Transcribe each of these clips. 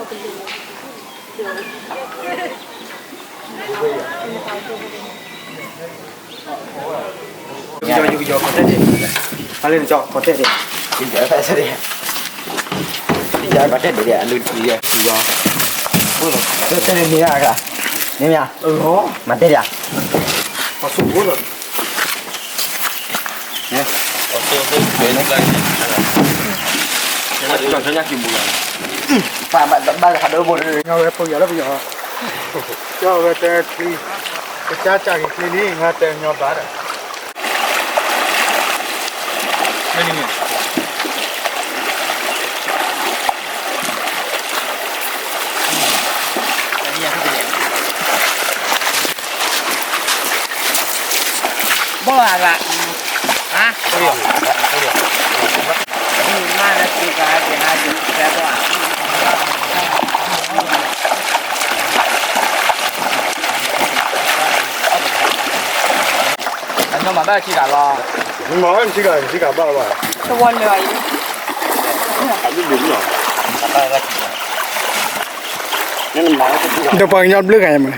ယကယီၤခီၣ်ထံးဒံး, ဖဲလၢနကီၤခီၣ်ထံးဒံး, ယကယီၤခီၣ်ထံးဒံး, အလူတံၢ်ယီၤ, တဲန့ၣ်န့ၣ်အဂၤ, န့ၣ်မ့ၢ်ဧါ, မၤတဲဒံးဧါ, ပဘၣ်ဟးဒိဘိ, ညီဝဲဖိယီၤလၢပယီၤ, ကၠီဝဲတဲချံ, ကစၢ်ကၢ်က့ၤချံလံ ငါတဲညီဘၣ်ဒီး ဘၣ်အဂၤ, ဟါ, မ့ၢ်လၢစ့ကၤက့ၤဟါယဖဲဘၣ်, အညီမၤဘၣ်ထံဂၤလီၤ, မၤဘၣ်ထံဂၤထံဂၤဘၣ်ဘၣ်, တဝီလၢအံၤ, ဒီးပှၤကညီတဘျုးဂၤယမ့ၢ်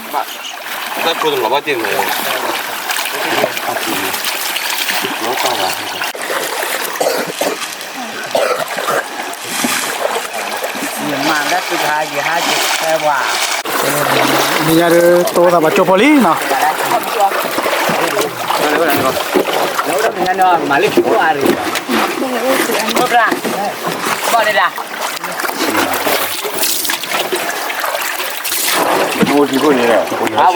တၢ်ဖိတလီၤဘၣ်တ့ၢ်မး, ယမၤလၢသုကဟါယဟါယဖဲဝါ, မ့ၢ်ညါဒီး တအိၣ်သးဘၣ်ကၠိဖိလံနီၤ, မ့ၢ်ညါဒီးမၤလၢခံဖိအါရံၤ, ဘၣ်ဒၣ်, ဘၣ်ဒၣ် အဝဲ,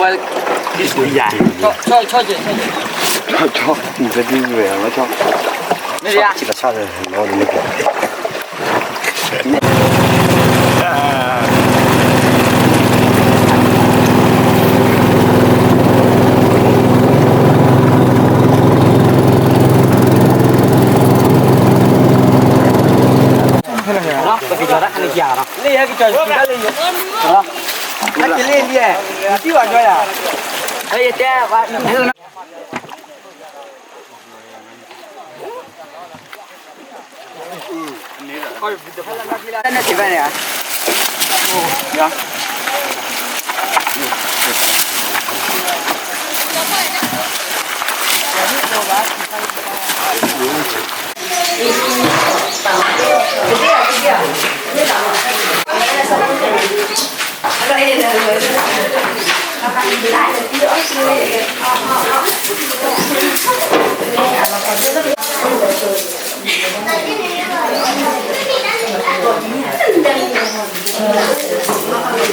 ဆီ, ဆီ, ဆီ, ဆီ, ဆီ, ဆီ, ပကကၠီၤတၢ်ခါန့ၣ်ယၤနီၤ, လၢယကကၠီၤယၤလၢယၤ, နက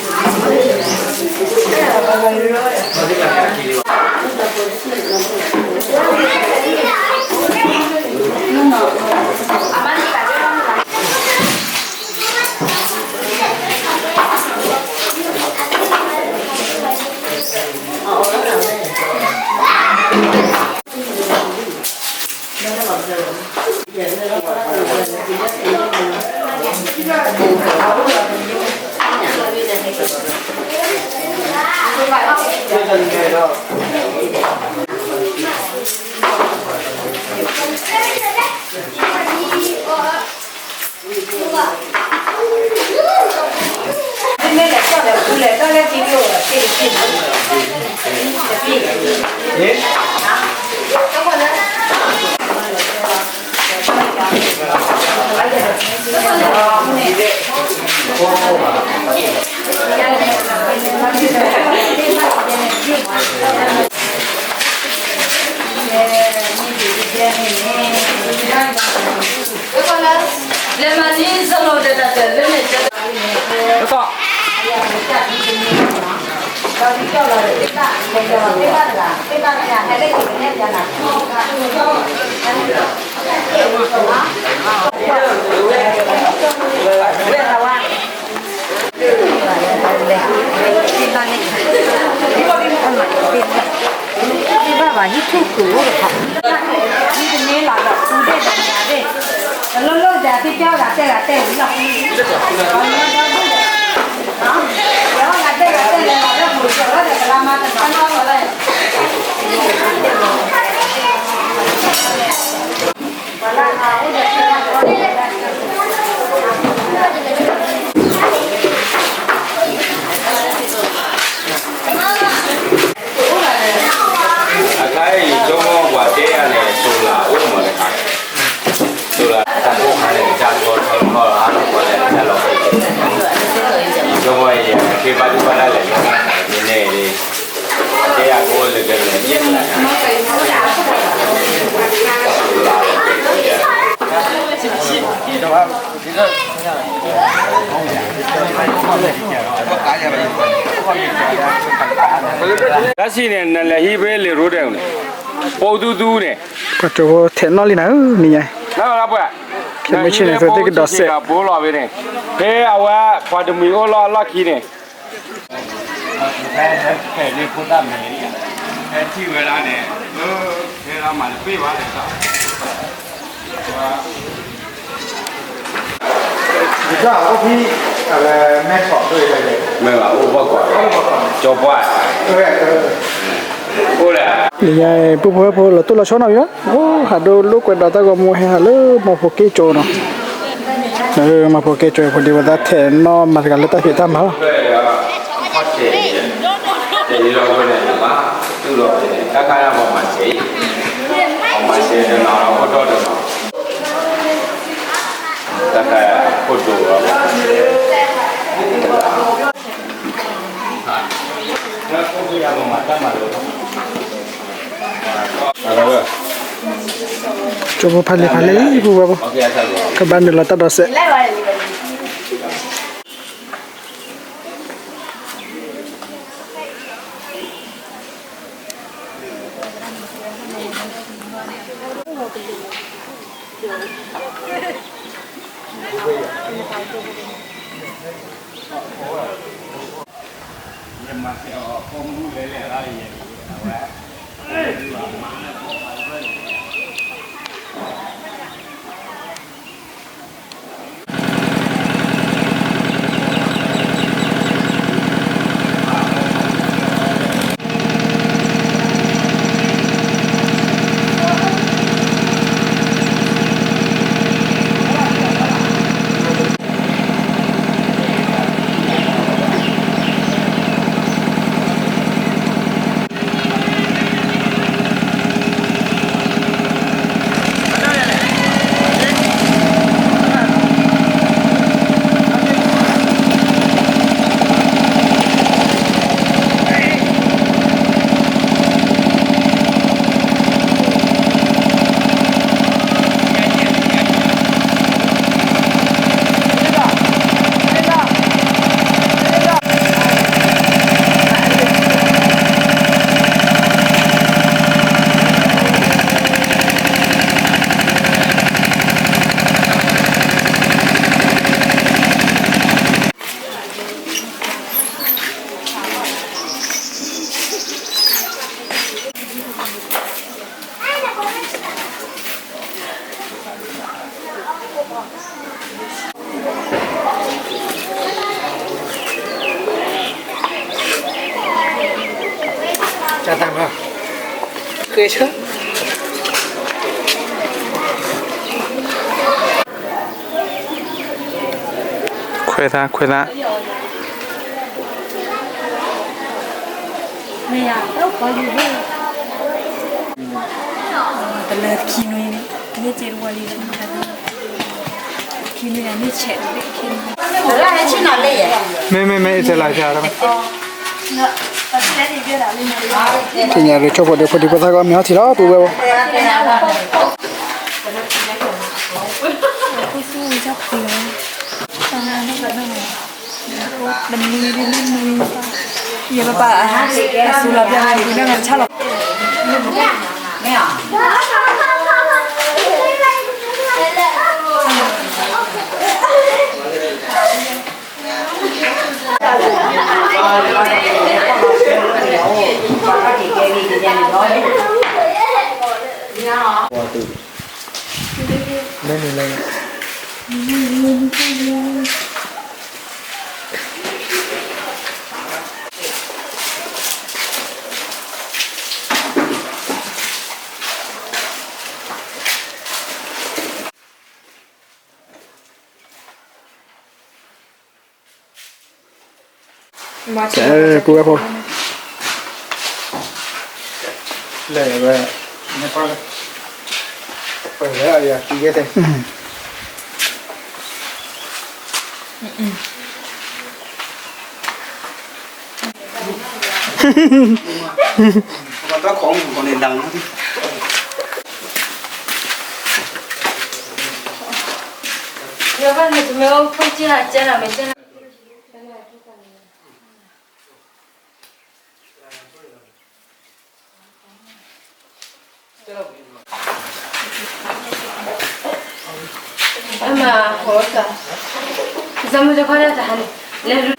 လ့လံ, နတံၢ်ဘၣ်ကၠီယၤ, ယတဲဘၣ်, တၢ်ဆံၣ်န့ၣ် နလဲၤဟံးဖဲလံာ်ရိဒဲးန့ၣ်, ပိာ်သူသူန့ၣ်, ပှၤကၠိဖိထဲးနီၣ်လံနၤဧၢ နံၤညါ, နမ့ၢ်ဆ့ၣ်န့ၣ် သုသ့ၣ်ကဒီးစဲး, ဘိလီၤဝဲန့ၣ်, ဖဲအဝဲပှၤတမှံၤအိၣ်လီၤအလီၢ်ခံန့ၣ် ဖဲလၢဖဲန့ၣ်ဖိသၣ်မဲာ်န့ၣ်, ဖဲထံၣ်ဝဲဒၣ်န့ၣ်, ဖဲလၢမၤတပ့ၢ်ဘၣ်န့ၣ်, ယကအိၣ်ဖဲ, အဝဲမဲထီၣ်ဒိၣ်အံၤ, မ့ၢ်ဘၣ်အိၣ်ဘီၣ်ကွၢ်, ကၠီပှၢ်, အိၣ်လဲၣ်, လၢညါပူဖိဝဲၢ်ဖိလီၤတိၢ်လီၤဆီနီၤဝံၤလီၤ, အိၣ်ဟးဒိၣ်လိာ်ကွဲဒီးတၢ်ဂီၤမူဟဲဟးလၢမီၢ်ဖိက့ၢ်ကၠိနီၤ, လၢမီၢ်ဖိက့ၢ်ကၠိအဖိဒံးဝဲသးထဲးနီၣ်မၤတဂၤလၢတၢ်ဖံးတၢ်မၤလီၤ. ကၠိဖိဖးလံာ်ဖးလဲၢ်လံ ပူဝဲဖိ, ကဘၣ်နုာ်လီၤတၢ်ဒီးစဲး. ခွဲးသး ခွဲးသး. မ့မ့မ့ အံၤတဲလၢ်ဖျါလီၤ, သ့ၣ်ညါရ့ၣ်ဆိဖိဒီးဖိဒံဖိသၣ်ဂီၢ်မ့ၢ်ဟီထံလီၤ ပူဝဲဖိ ယပပၢ်အစူလီၤပျၢ်မၤဒ်န့ၣ်တဆၣ်လီၤ.ပူဝဲဖိ, လဲၤဝဲ, ပှၤလၢအယၤကံကဲတဲ ပှၤတၢ်ခိးမုၢ်ခိးန့ၣ်ဒၣ်မး. ယဘၣ်န့ၣ် တမ့ၢ်အိၣ်ဖှိၣ်ကၢ်အကၢ်လီၤ မ့ၢ်ကၢ်လီၤ အမၤဟိကၢ်, ကစၢ်မုၢ်တခီတၢ်တဟါန့ၣ်, လဲၤလူ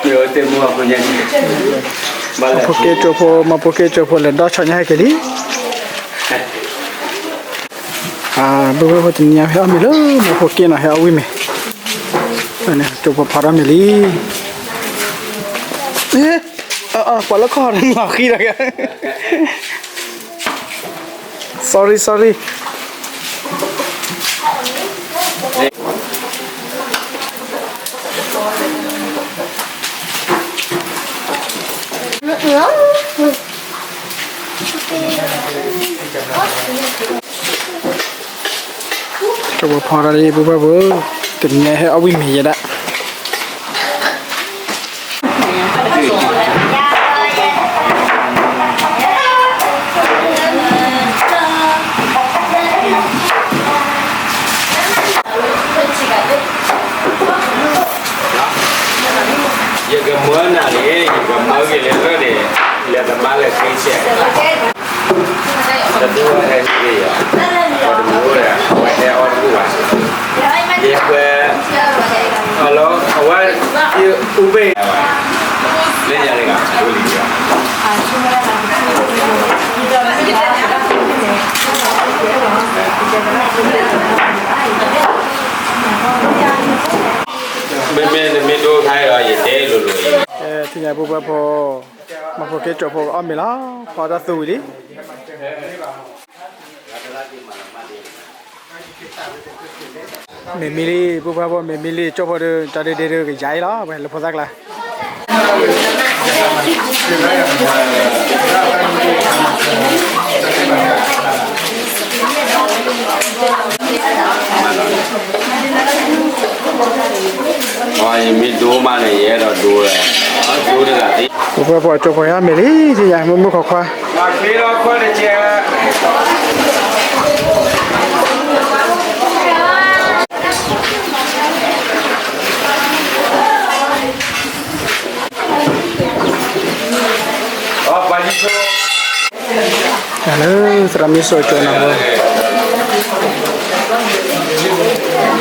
မၤဖိက့ၣ်ကၠိဖိ မၤဖိက့ၣ်ကၠိဖိ လဲၤဒီးဆီညါဟဲက့ၤလံ. ပုၢ်ဖိတနံၤညါဟဲအီၣ်မ့ၤလၢ မၤဖိက့ၣ်နီၤ ဟဲအီၣ်ဝံၣ်မ့ၤ, ကၠိဖိဖီထီၣ်မ့ၤလံ. ပှၤလၢခီၣ်လီၤဃံလီၤက့ၤ sorry sorry. ကၠိဖိဖီထီၣ်လံ ပုၢ်ဖိဖိ, တနံၤညါဟဲအီၣ်ဝံၣ်မ့ၤယဲဒၣ်. ယကမၢနၤန့ၣ် ယကမၢက့ၤလၢလၢန့ၣ် လဲၤသမါလဲၤဃ့ဆဲး တဒူဟဲန့ၣ်ယီၤ, ပှၤတမုၢ်အိၣ်ဒီး အဝဲဟဲအီၣ်တဘူၣ်ဘၣ်, ယဲပှဲၤ, အလီၤ အဝဲ ယအူဘ့ၣ် လၢညါတဂၤ အိၣ်လံယီၤ. မ့မ့ၢ်နမ့ၢ်ဒိခါအံၤဒီး ယတဲလိၤလိၤအံၤ, ထံၣ်ညါပုၢ်ဖိဖိ, မၤဖိက့ၣ်ကၠိဖိအီၣ်မ့ၤလီၤ, ဖီတၢ်သူဝံၤလံ. မ့ၢ်မံလံ ပုၢ်ဖိဖိ မ့ၢ်မံလံ ကၠိဖိဒီး တၢ်ဒ့ဒ့ဒီးကယၤအံၤလီၤ ဝဲလၢဖိသၣ်ကျါ ယမ့ၢ်ဒိမးန့ၣ် ယအဲၣ်ဒိးဒိဝဲ, ဒိတဂၤသ့, ပှၤကၠိဖိဟဲမ့ၤလံ ယမုၢ်မုၢ်ခွါခွါ, လၢသရၣ်မုၣ်စိၤကၠိနၤဖ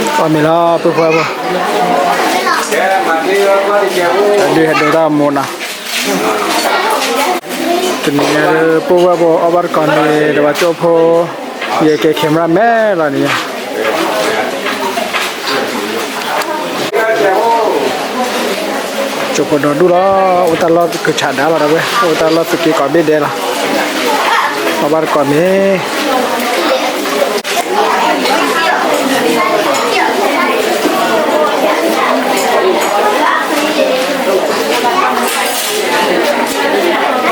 ိ, အီၣ်မ့ၤလီၤ ပုၢ်ဖိဖိ, ဒုးဟဲဒိတၢ်မိၢ်နီၤ, တနံၤညါ ပုၢ်ဖိဖိ အီၣ်ဘၣ်တကိးန့ၣ် ဒီးပှၤကၠိဖိ, ယကဲ camera man လီၤန့ၣ် ကၠိဖိဒီဒူၣ်လီၤ, အိၣ်တၢ်လီၢ်ကဆးဒါလီၤ ဒီပုၢ်ဝဲၢ်, အိၣ်တၢ်လီၢ်သုးက့ကိးဘ့ၣ်ဒဲးလီၤ, အီၣ်ဘၣ်တကိးန့ၣ်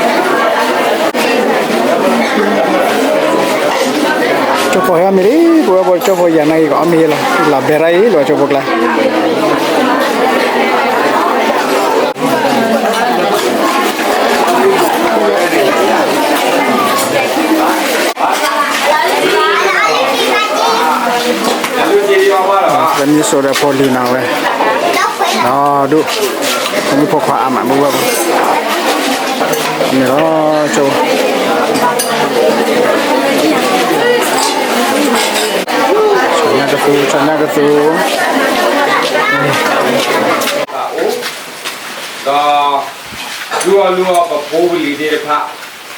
ကၠိဖိဟဲအီၣ်မ့ၤလံ, ပုၢ်ဝဲၢ်ဖိ ကၠိဖိယၤနာ်က့ၤကအီၣ်မ့ၤလီၤ, လီၤဘဲရၣ်အံၤ လီၤကၠိဖိကျါ လၢမံၤစိဒီးဖိလံၤနၤဝဲ, ဒီးဒူၣ်, ဖိမုၣ်ဖိခွါအါမး ပုၢ်ဝဲၢ်ဖိ, န့ၣ်လီၤ, ကၠိ, ဆီညါကသူ, ဆီညါကသူ ဒီး ဒုးအီၣ်လူအီၣ်ပဖိပလံၤသ့ၣ်တဖၣ်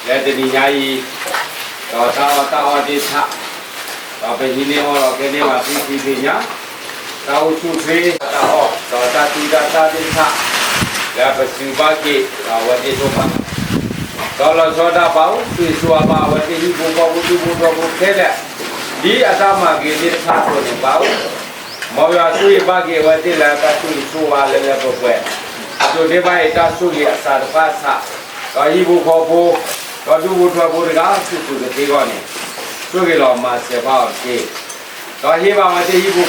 လၢတနံၤညါအံၤ, ဒီးတၢ်အီၣ်တၢ်အီသ့ၣ်တဖၣ်, ဒီးပဟံးန့ၢ်အီၣ်ဒီးကဲန့ၢ်ဘၣ်သုသ့ၣ်ညါ, တၢ်အိၣ်ဆူၣ်ချ့တၢ်အီၣ် ဒီးတၢ်သူတၢ်သၣ်သ့ၣ်တဖၣ်, လၢပစုဘၣ်က့ၤ ဒီးအဝဲသ့ၣ်ဒိၣ်မးလီၤ. ဒီးလီၤဆီဒၣ်တၢ်ဘၣ်အိၣ် သုးစူၤအဘၣ် အဝဲသ့ၣ်ဟံၣ်ဖိဃီဖိ ဒူၣ်ဖိထၢဖိခဲလၢာ်, ဒ်အတၢ်မၤဂ့ၤသ့ၣ်တဖၣ်အသိးန့ၣ်ဘၣ်အိၣ် မ်ယွၤဆိၣ်ဂ့ၤဘၣ်က့ၤအဝဲသ့ၣ်လၢတၢ်ဆိၣ်ဂ့ၤဆိၣ်ဝါလၢလၢပှဲၤပှဲၤ, အဒိးန့ၢ်ဘၣ်အံၤတၢ်ဆိၣ်ဂ့ၤအစှၤတဖၣ်အဆး, ဒီးဟံၣ်ဖိဃီဖိ, ဒီးဒူၣ်ဖိထၢဖိတဂၤ ဆူၣ်စူၤကသ့အဂီၢ်န့ၣ်, ဆိၣ်ဂ့ၤလီၤမၤစၢၤဘၣ်အီၤတက့ၢ်. ဒီးဟ့ၣ်ဘၣ်အဝဲသ့ၣ်ဟံၣ်ဖိဃီဖိ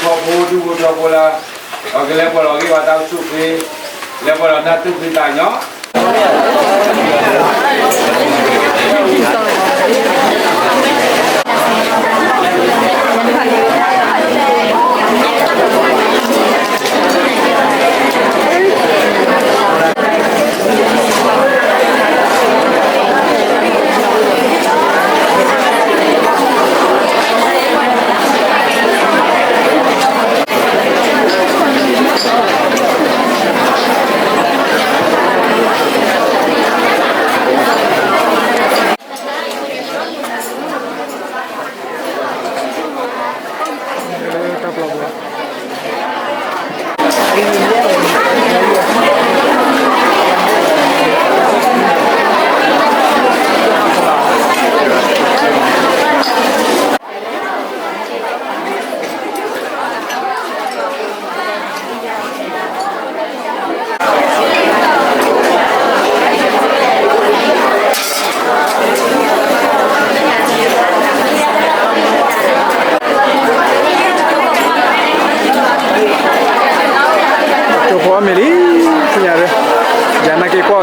ဒူၣ်ဖိထၢဖိလၢ ဒီးကလဲၤပှဲၤလီၤဂ့ၢ်ဝီတၢ်အိၣ်ဆူၣ်ချ့, လဲၤပှဲၤလီၤတၢ်သူၣ်ဖှံသးညီ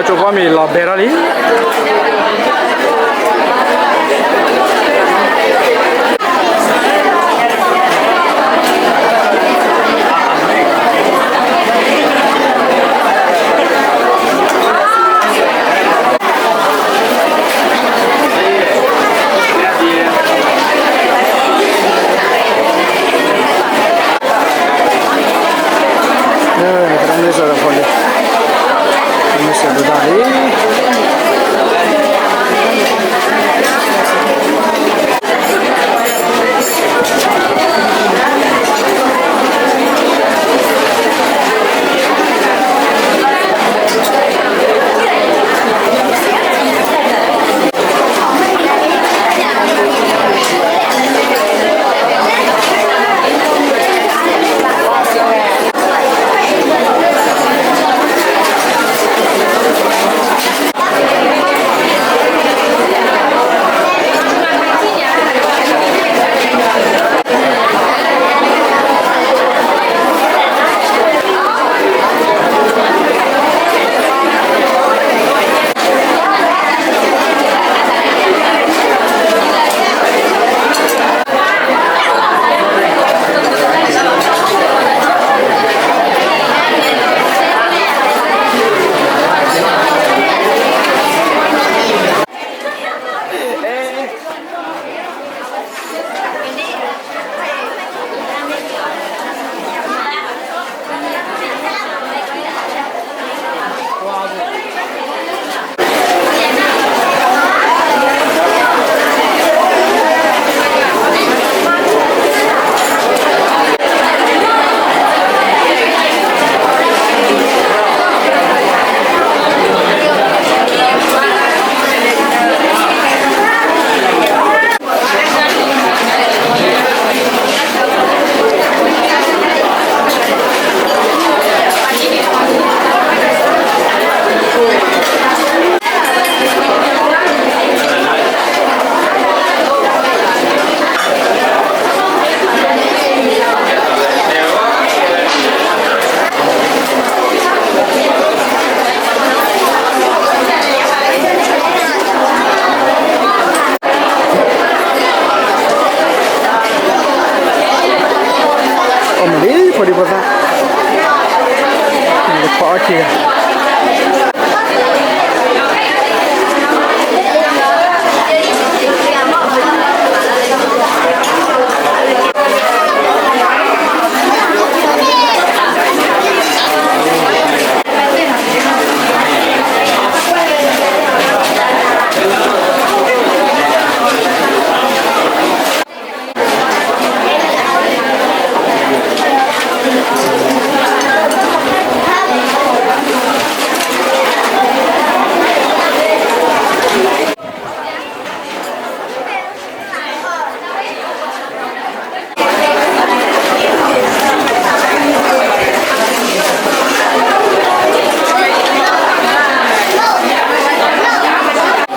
ကၠိဖိမ့ၢ်လီၤဘဲထီၣ်လံ. အိၣ်မးလံ ဖိဒံဖိသၣ်, တဖီအီၣ်ခံဂၤ.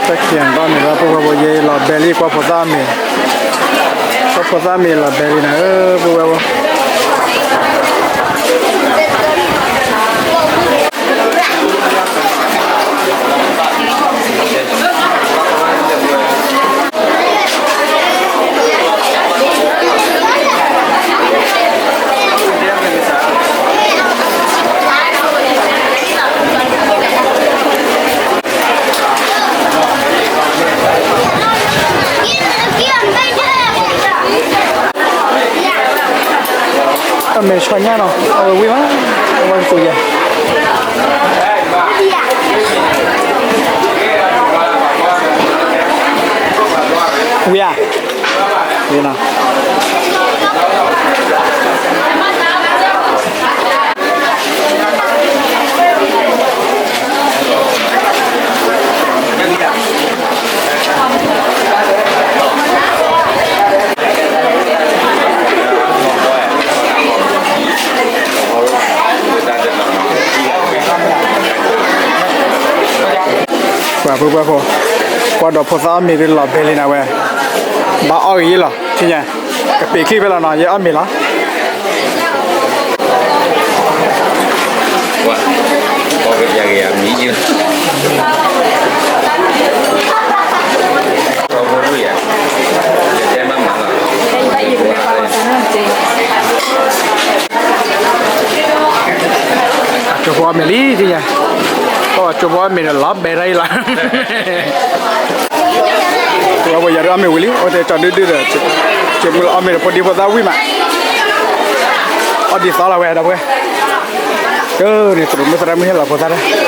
တၢ်ခံးဘၣ်မ့ၢ်ဘၣ် ပုၢ်ဝဲၢ်ဖိ ယဲလီၤဘဲလံ ကွၢ်ဖိသၣ်မ့ၢ်, ကွၢ်ဖိသၣ်မ့ၢ်လီၤဘဲလံနၤဧၢ ပုၢ်ဝဲၢ်ဖိ. အမဲာ်ဆီညါနီၤ အဝဲဝံၣ်မး အဝဲကသိးယၤ ဝံၣ်ဧါ, ဝံၣ်နီၤ. ပှၤဖိပှၤဖိ, ကွၢ်ဒီးဖိသၣ်အီၣ်မ့ၤဒ်လီၤဘဲလံနၤဝဲ, ဘၣ်အီၣ်ဂ့ၤယ့ၣ်လီၤ, ထံၣ်ညါ, ကပ့ၤခံဖဲလီၤနီၤ, ယအီၣ်မ့ၤလီၤ. ပှၤ, ပှၤကပျးက့ၤယၤမံၤယ့ၣ်လီၤ. ကၠိဖိအီၣ်မ့ၤဒီးလီၤဘဲတၢ်အံၤလီၤ, ပဝဲယၤဒုးအီၣ်မ့ၤဝံၤလံ အိၣ်တဲကၠီဒုဒုဒီး, ကၠိမုၢ်လီၤအီၣ်မ့ၤဒီးဖိဒံဖိသၣ်ဝံၣ်မး, အီၣ်ဒ်သိးလီၤဝဲဒီပုၢ်ဝဲၢ်, န့ၣ်သရူးမုၣ်သရၣ်မုၣ်ဟ့ၣ်လီၤဖိသၣ်တၢ် အီၣ်မ့ၤ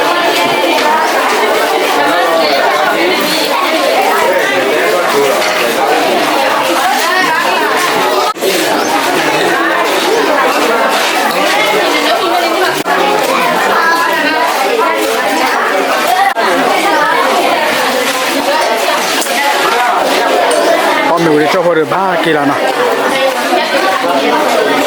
ဝံၤဒီးကၠိဖိဒီးဘၣ်က့ၤလီၤနီၤ.